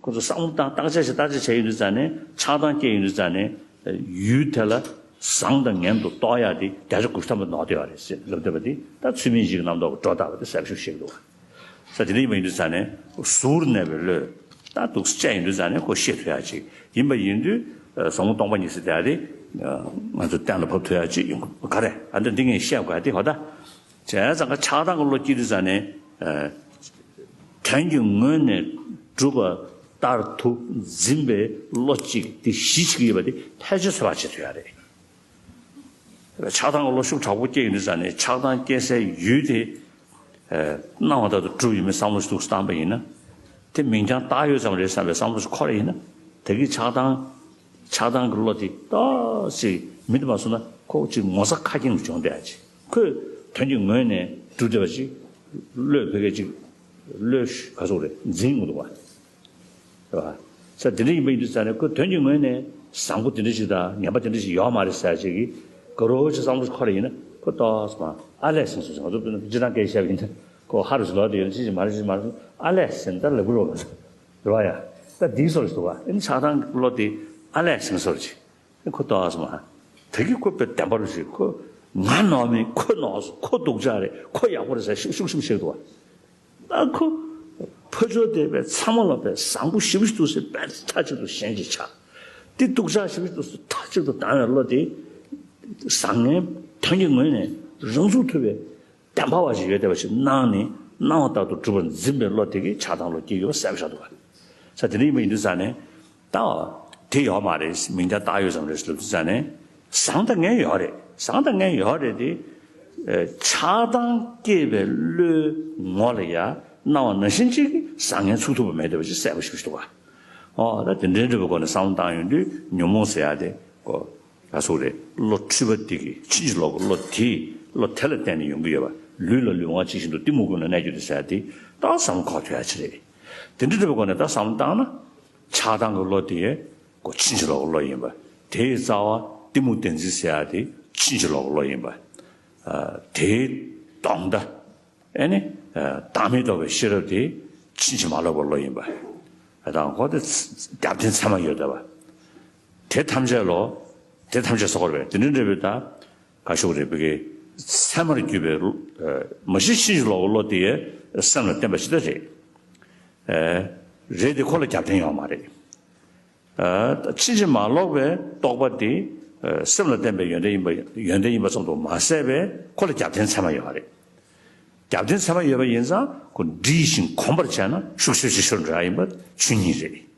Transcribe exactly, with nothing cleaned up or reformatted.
ཁོ་ཚོ་བསམ་བློ་བཏང་བརྟག་དཔྱད་བྱས་བརྟག་དཔྱད་བྱས་ཡོང་དུས་ཙང་ནས་ཆགས་སྡང་སྐྱེས་ཡོང་དུས་ཙང་ནས་ཡུལ་དེ་ལ་བཟང་དང་ངན་དུ་རྟོགས་ཡག་དེ་བརྒྱ་ཆ་དགུ་བཅུ་ཐམ་པ་ནོར་བསྡད་ཡོད་རེད་ཟེར་ལབ་བསྡད་པ་དེ་ད་ཚུལ་མིན་གཞིའི་རྣམ་རྟོག་གི་སྒྲོ་བཏགས་པ་དེ་གསལ་པོ་ཞིག་ཤེས་ཀྱི་འདུག་ད་དེ་འདྲ་ཡིན་པ་ཡིན་དུས་ཙང་ནས་ཟུར་གནས་པའི་བློས་ད་འདུག་སེ་བྱས་ཡོང་དུས་ཙང་ནས་ཁོ་ཤེས་ཐུབ་ཡག་ཅིག་ཡིན་པ་ཡིན་དུས་ཟབ་མོ་སྟོང་པ་ཉིད་ཟེར་དེ་ཡག་དེ་ང་ཚོ་གཏན་ལ་ཕབ་ཐུབ་ཡག་ཅིག་ཡོང་གི་ག་རེ་ཨ་འདི་འདི་ངས་བཤད་དགོས་ཡག་དེ་ཧོ་ད། བྱས་ཙང་ཀ་ཆགས་སྡང་གི་བློ་སྐྱེས་དུས་ཙང་ནས། དོན་གྱི་ངོས་ནས་གྲུབ་པ་ལྟར་དུ་འཛིན་པའི་བློ་གཅིག་དེ་གཞི་བྱེད་ཀྱི་ཡོད་པ་དེ་ཕལ་ཆེར་ཚོད་དཔག་བྱེད་ཐུབ་ཡག་རེད། ཆགས་སྡང་གི་བློ་ཤུགས་དྲག་པོ་སྐྱེས་ཡོང་དུས་ཙང་ནས་ཆགས་སྡང་སྐྱེ་སའི་ཡུལ་དེ། སྣང་བ་ལྟར་དུ་གྲུབ་ཡོད་མེད་བསམ་བློ་ཞིག་ཏུ་བཏང་པ་ཡིན་ན། དེ་མིང་རྐྱང་བཏགས་ཡོད་ཙམ་རེད་བསམ་པའི་བསམ་བློ་ཞིག་འཁོར་ཡིན་ན། དེ་གི་ཆགས་སྡང་། ཆགས་སྡང་གི་བློ་དེ་ཏོག་ཙམ་མི་དེ་མ་སོང་ན་ཁོ་ཅིག་ངོ་ཚ་ཁ་སྐྱེངས་བྱུང་བསྡད་ཡ་ཅིག་ཁོས་དོན་གྱི་ངོས་ནས་གྲུབ་བསྡད་པ་ཅིག་བློས་བོད་སྐད་ཅིག་བློས་ག་ཚོད་རེད་འཛིན་ཡོང་འདུག་བ། རེད་བ། ས་དེ་འདྲ་ཡིན་པ་ཡིན་དུས་ཙང་ནས་ཁོ་དོན་གྱི་ངོས་ནས་བཟང་པོ་དེ་འདྲ་ཞིག་དང་ངན་པ་དེ་འདྲ་ཞིག་ཡོད་མ་རེད་ཟེར་ཅིག་གི་ག་རོ་ཅིག་བསམ་བློ་ཞིག་འཁོར་ཡིན་ན་ཁོ་ཏོག་ཙམ་ཨ་ལས་ཟིན་སོང་ཟེར་ང་ཚོ་སྤྱིར་བཏང་སྐད་བཤད་པ་ཡིན་ན་ཁོ་ཧ་རུ་ཞིག་ལོག་དེ་ཡོད་ན་ཅི་ཞིག་མ་རེད་ཅི་ཞིག་མ་རེད་ཨ་ལས་ཟིན་ད་ལབ་གི་རོགས་རེད་བ་ཡ། ད་འདིའི་སོར་ཞིག་འདུག་བ་ཨ་ནི་ཆགས་སྡང་གི་བློ་དེ་ཨ་ལས་ཟིན་སོར་ཅིག་ཁོ་ཏོག་ཙམ་ཧ། ད་གི་ཁོ་དཔེ་བདེན་པ་རུ་ཞིག་ཁོ་ང་ནོར་མིན་ཁོ་ནོར་སོང་ཁོ་སྡུག་ཅག་རེད་ཁོ་ཡག་པོ་རེད་ཟེར་ཤུགས་ཤུགས་ཤུགས་བཤད་འདུག་བ། ད་ཁོ་ཕ་ཇོ་དེ་བས་ཚང་མ་ལ་བས་བཟང་པོ་ཞེ་པོ་ཞིག་འདུག་ཟེར་བས་མཐའ་གཅིག་ཏུ་ཞེན་ཅིག་ཆགས། དེ་སྡུག་ཅག་ཞེ་པོ་ཞིག་འདུག་ཟེར་མཐའ་གཅིག་ཏུ་བཏང་བའི་བློ་དེ། བཟང་ངན་དོན་གྱི་ངོས་ནས་རང་ཚུགས་ཐུབ་པའི་བདེན་པ་བ་ཞིག་ཡོད་བསྡད་པ་ཞིག་སྣང་ནས་སྣང་བ་ལྟར་དུ་གྲུབ་པར་འཛིན་པའི་བློ་དེ་གིས་ཆགས་སྡང་བློ་སྐྱེ་ཡོད་པ་གསལ་པོ་ཆགས་འདུག་བ། ས་དེ་འདྲ་ཡིན་པ་ཡིན་དུས་ཙང་ནས། ད། དེ་ཡོད་མ་རེད་མིང་རྐྱང་བཏགས་ཡོད་ཙམ་རེད་ཟེར་ལབ་དུས་ཙང་ནས། བཟང་དང་ངན་ཡོད་རེད་བཟང་དང་ངན་ཡོད་རེད་དེ། ཆགས་སྡང་སྐྱེས་པའི་བློའི་ངོ་ལ་ཡ་སྣང་བ་ནང་བཞིན་གཅིག་གིས་བཟང་ངན་ཚུགས་ཐུབ་པ་མེད་བསྡད་པ་ཅིག་གསལ་པོ་ཞིག་འདུག་བ། ཨོ་ད་དེ་འདྲའི་འདྲ་བའི་སྒོ་ནས་བསམ་བློ་བཏང་ཡོང་དུས་ཉོན་མོངས་ཟེར་ཡ་དེ་ཀོ། ག་ཟེར་རེད་བློ་འཁྲུལ་པ་དེ་གིས་ཕྱིན་ཅི་ལོག་གི་བློ་དེས་བློ་དེ་ལ་བརྟེན་ནས་ཡོང་གི་ཡོད་པ་ལུས་ལ་ལུས་ངག་ཇི་བཞིན་དུ་གཏི་མུག་ཀུན་ལ་གནས་གྱུར་ཏེ་ཟེར་ཡ་དེ་ད་བསམ་བློ་འཁོར་ཐུབ་ཡ་ཅིག་རེད། དེ་འདྲ་འདྲ་བའི་སྒོ་ནས་ད་བསམ་བློ་བཏང་ན། ཆགས་སྡང་གི་བློ་དེ་ཀོ་ཕྱིན་ཅི་ལོག་གི་བློ་ཡིན་པ། དེའི་རྩ་བ་གཏི་མུག་བདེན་འཛིན་ཟེར་ཡ་དེ་ཕྱིན་ཅི་ལོག་གི་བློ་ཡིན་པ། དེའི་དོན་དག་ཨེ་ནི། བདག་མེད་རྟོགས་པའི་ཤེས་རབ་དེ་ཕྱིན་ཅི་མ་ལོག་པའི་བློ་ཡིན་པ། དང་ཁོ་དེ་རྒྱབ་རྟེན་ཚད་མ་ཡོད་བསྡད་པ། དེ་ཐམས་ཅད་ལོ། དེ་ཐམས་ཅད་སོགས་པ་རེད་དེ་འདྲ་འདྲ་བའི་ད། ག་ཤོག་རེད་བི་གེ། ཚད་མར་གྱུར་པའི། མ་གཞི་ཕྱིན་ཅི་ལོག་པའི་བློ་དེ་སེམས་ལ་བརྟེན་པ་ཞིག་ད་རེད། རེད་དེ་ཁོ་ལ་རྒྱབ་རྟེན་ཡོད་མ་རེད། ཕྱིན་ཅི་མ་ལོག་པའི་རྟོག་པ་དེ་སེམས་ལ་བརྟེན་པའི་ཡོན་ཏན་ཡིན་པ་ཡོན་ཏན་ཡིན་པ་ཙམ་དུ་མ་ཟད་པའི་ཁོ་ལ་རྒྱབ་རྟེན་ཚད་མ་ཡོད་པ་རེད། རྒྱབ་རྟེན་ཚད་མ་ཡོད་པ་ཡིན་ཙང་ཁོ་འདྲིས་ཤིང་གོམས་པར་བྱས་ན་ཤུགས་ཆེ་ཆེ་ཤོར་འགྲོ་ཡ་ཡིན་པ་ཆོས་ཉིད་རེད།